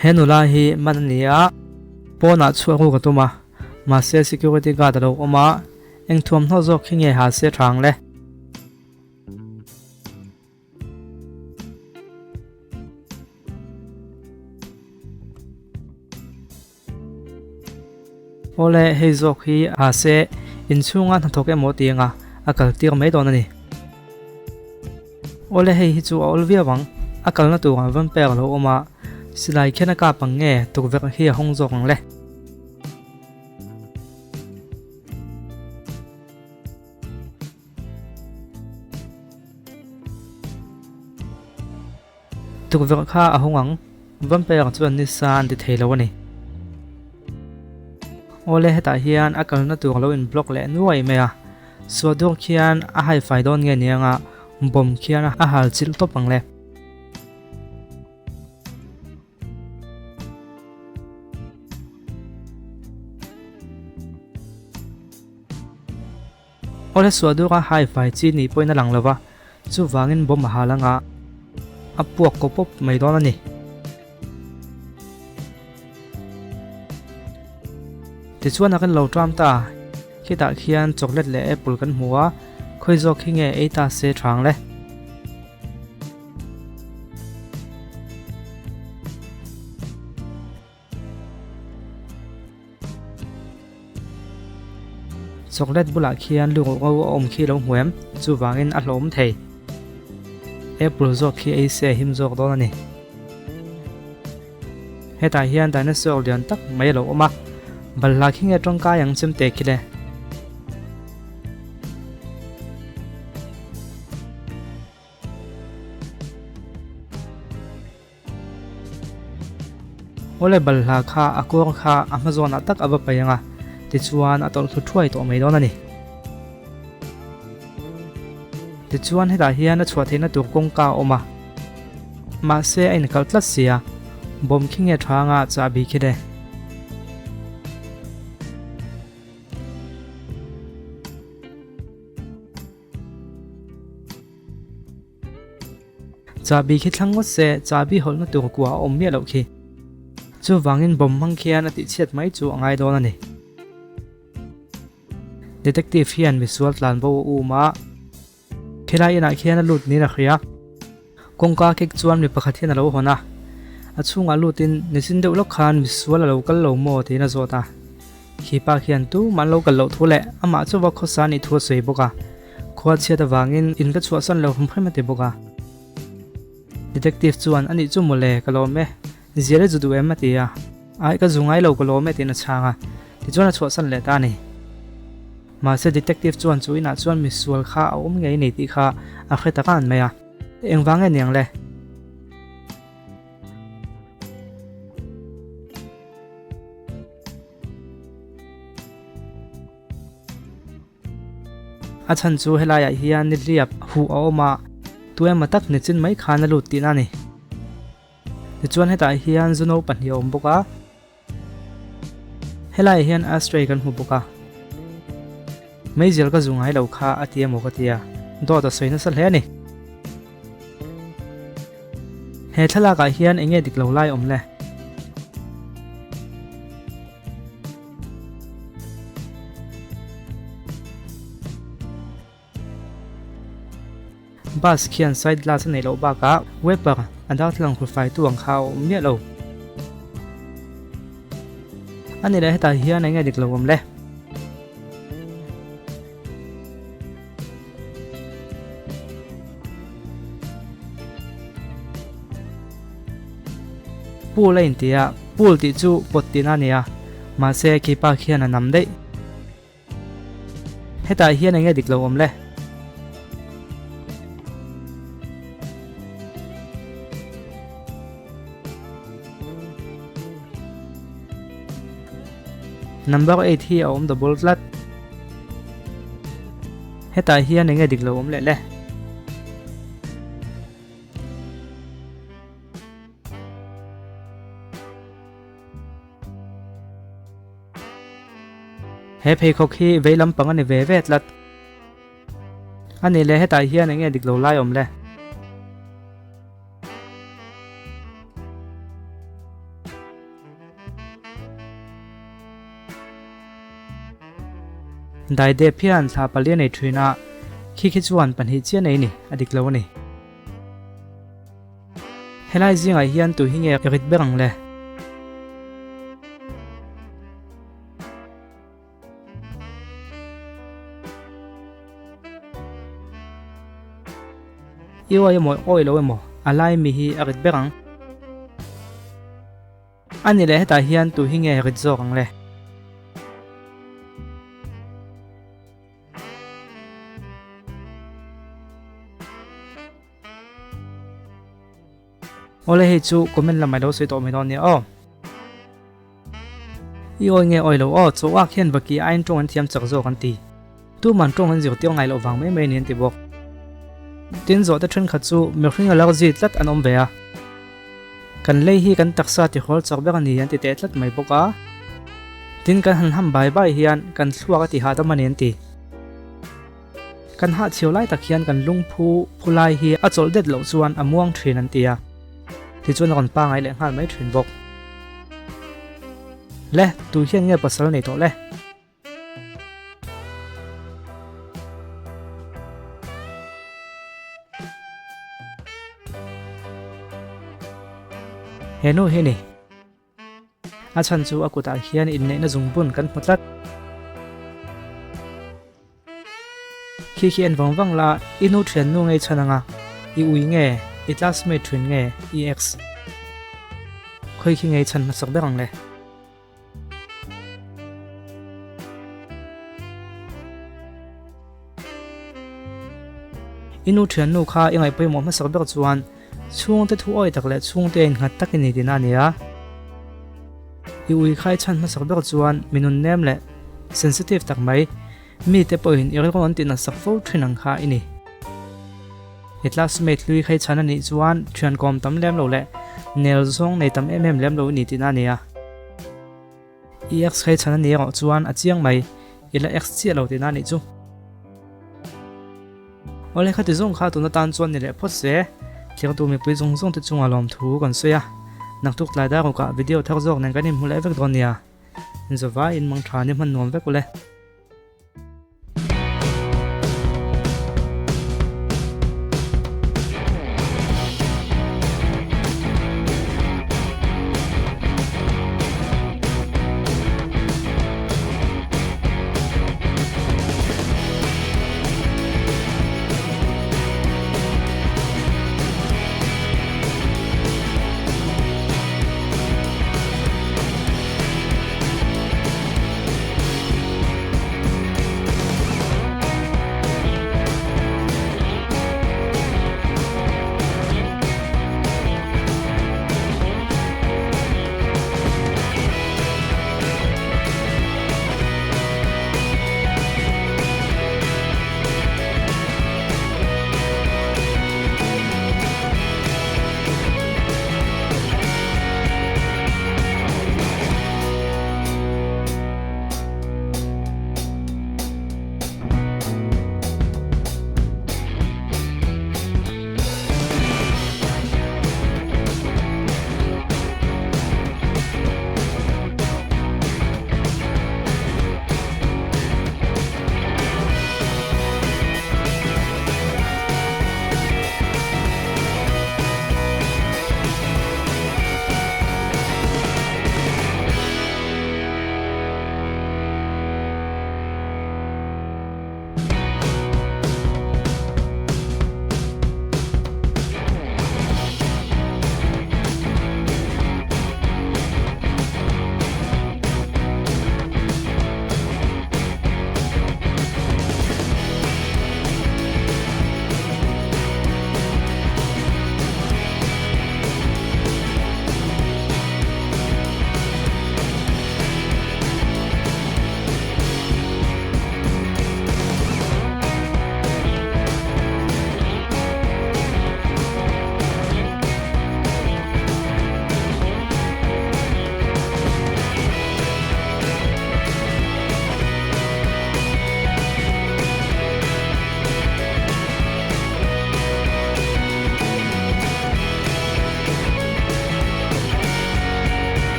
He nula hi man a ni a, pawnah chhuah ruk a tum a, mahse security guard a lo awm a, eng thuamhnaw zawk khi nge ha se thang le? Awle, hei zawk hi ha se inchhunga hnathawk emaw tih anga a kal tir mai dawn a ni. Awle, hei hi chu a awl viau ang, a kalna turah vampire a lo awm a, silai khian a kap ang nge tukverh hi a hawng zawk ang le. Tukverh kha a hawng ang, vampire chuan nisa an ti thei lo a ni. Awle hetah hian a kalna tur lo in block leh nuai mai a, suahdur khian a hai fai dawn nge ni anga bomb khian a hal chilh tawp ang le. Awle suahdur a hai fai chi nih pawhin a lang lo va, chuvangin bomb a hal anga a puak kaw pawp mai dawn a ni. Tichuan a kan lo ṭam ta, khitah khian chocolate leh apple kan hmu a, khawi zawk hi nge ei ta se ṭhang le? Chocolate bulah khian lu ngo a awm khi lo hmu em? Chuvangin a hlawm thei. Apple zawk khi ei se a him zawk dawn a ni. Hetah hian dinosaur lian tak mai a lo awm a, balhla khi nge tawngkai ang chem te khi le? Awle balhla kha a kawr kha a hma zawnah tak a va paih ang a, tichuan a tawlh thlu thuai tawh mai dawn a ni. Tichuan hetah hian a chhuah theihna tur kawngka a awm a, mahse a inkalh tlat si a, bawm khi nge tha anga chahbi khi le. Chahbi khi thlang ngawt se, chahbi hawlhna tur kua a awm miah loh khi. Chuvangin bomb hmang khian a tihchhiat mai chu a ngai dawn a ni. Detective hian misual tlan bo a um a, khilai inah khian a lut niin a hria. Kawngka kek chuan mi pakhat hian a lo hawn a, a chhungah lutin nichin deuh lawk khan misual a lo kal lo maw tiin a zawt a. Khipa khian tumah an lo kal loh thu leh amah chu va khawsa a nih thu a sawi bawk a. Khua chhiat avangin in ka chhuahsan lo hrim hrim a ti bawk a. Detective chuan anih chu mawle ka lawm e, zial i zu duh em a ti a. Aih ka zu ngai lo ka lawm e tiin a chhang a, tichuan a chhuahsan leh ta a ni. Mahse detective chuan chu inah chuan misual kha a awm ngei ni tih kha a hre ta kan mai a. Engvang nge niang le? A chhan chu helaiah hian nihliap huh a awm a, tu emaw tak nichin mai khan a lut tihna a ni. Tichuan hetah hian zu no pahnih a awm bawk a, helaiah hian ashtray kan hmu bawk a. Meizial ka zu ngai lo kha a ti emaw ka ti a, dawt a sawi nasa hle a ni. He thlalakah hian eng nge dik lo lai awm le? Bus khian side glass a neih loh bakah wiper a darthlalang hruifaitu ang kha a awm miah lo. A ni leh hetah hian eng nge dik lo awm le? Pool a inti a, pool tih chu pawt tihna a ni a, mahse khipa khian a nam daih. Hetah hian eng nge dik lo awm le? Number 8 hi a awm double tlat. Hetah hian eng nge dik lo awm leh le? He pheikhawk hi vei lampang a ni ve ve tlat. A nih leh hetah hian eng nge dik lo lai awm le? Daidep hian thla pali a nei thin a, khi khi chuan pahnih chiah nei ni, a dik lo a ni. Helai zingah hian tu hi nge rit ber ang le? I awi emaw awi lo emaw a lai mi hi a rit ber ang. A ni leh hetah hian tu hi nge rit zawk ang le? Awle hei chu comment lamah ilo sawi tawh mai dawn nia aw. I awi nge awi lo aw, chaw ak hian vaki aiin tawng an thiam chak zawk an ti. Tuman tawng an zirtir ngai loh vang mai mai ni an ti bawk. Tin zawhte thenkhat chu mihring a larzi tlat an awm ve a. Kan lei hi kan taksa tihrawl chak ber a ni an ti teh tlat mai bawk a. Tin kan han ham bai bai hian kan thluak a ti hahdam a ni an ti. Kan hahchhiau lai tak hian kan lungphu phu lai hi a chawlh det loh chuan a muang thin an ti a, tichuan a rawn pangai leh nghal mai thin bawk. Le, tu hian nge pasal nei tawh le? He nu hi ni. A chhan chu a kutah hian inneihna zungbun kan hmu tlat. Khi khi en vang vang la, i nu thian nu ngei chhan anga, i ui nge, i classmate thin nge, i ex. Khawi khi ngei chhan hmasak ber ang le. I nu thiannu kha i ngaih pawimawh hmasak ber chuan chhungte thu awi tak leh chhungte a innghat tak i ni tihna a ni a. I ui kha i chhan hmasak ber chuan mi nun nem leh sensitive tak mai, mite pawhin i rilru an tihna sak fo thin ang kha i ni. I classmate hlui kha i chhan a nih chuan thian kawm tam lem lo leh nel zawng nei tam em em lem lo i ni tihna a ni a. I ex kha i chhan a ni erawh chuan a chiang mai, i la ex chiah lo tihna a nih chu. Awle khati zawng kha tuna tan chuan ni leh phawt se, thirtu mipui zawng zawng te chunga lawmthu kan sawi a, naktuk tlai dar rukah video thar zawk nen kan inhmu leh vek dawn nia. Inzawvai in mang tha ni hman nuam vek ule.